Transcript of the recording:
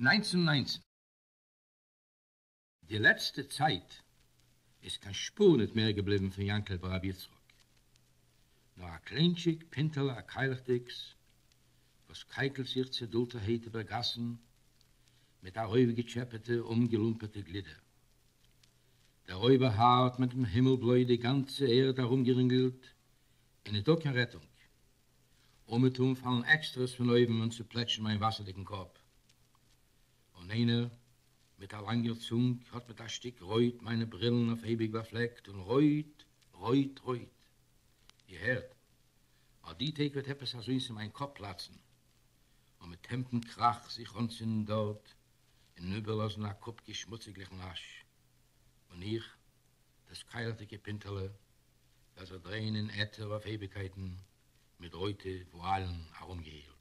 1919. די לעצטע צייט איז קיין שפור ניט מער געבליבן פון יאנקל ביי רבי יצחק, נאר א קליינטשיק פינטעלע א קיילעכדיקס, וואס קייקלט זיך צעדולטערהייט איבער גאסן מיט ארויפגעטשעפעטע אומגעלומפערטע גלידער. דער אויבערהאר האט מיט דעם הימל-בלוי די גאנצע ערד ארומגערינגלט, און ניטא קיין רעטונג. אומעטום פאלן עקסטרעס פון אויבן און צופלעטשן מיין וואסערדיגן קאפ. און איינער מיט א לאנגער צונג האט מיט א שטיק רויט מיינע ברילן אויף אייביג באפלעקט און רויט, רויט, רויט. איר הערט? אט די טעג וועט עפעס אזוינס אין מיין קאפ פלאצן און מיט טעמפן קראך זיך אנצינדן דארט און איבערלאזן א קופקע שמוציגליכן אש. און איך, דאס קיילעכדיגע פינטעלע, וועל זיך דרייען אין עטער אויף אייביגקייטן מיט רויטע וואואלן ארומגעהילט.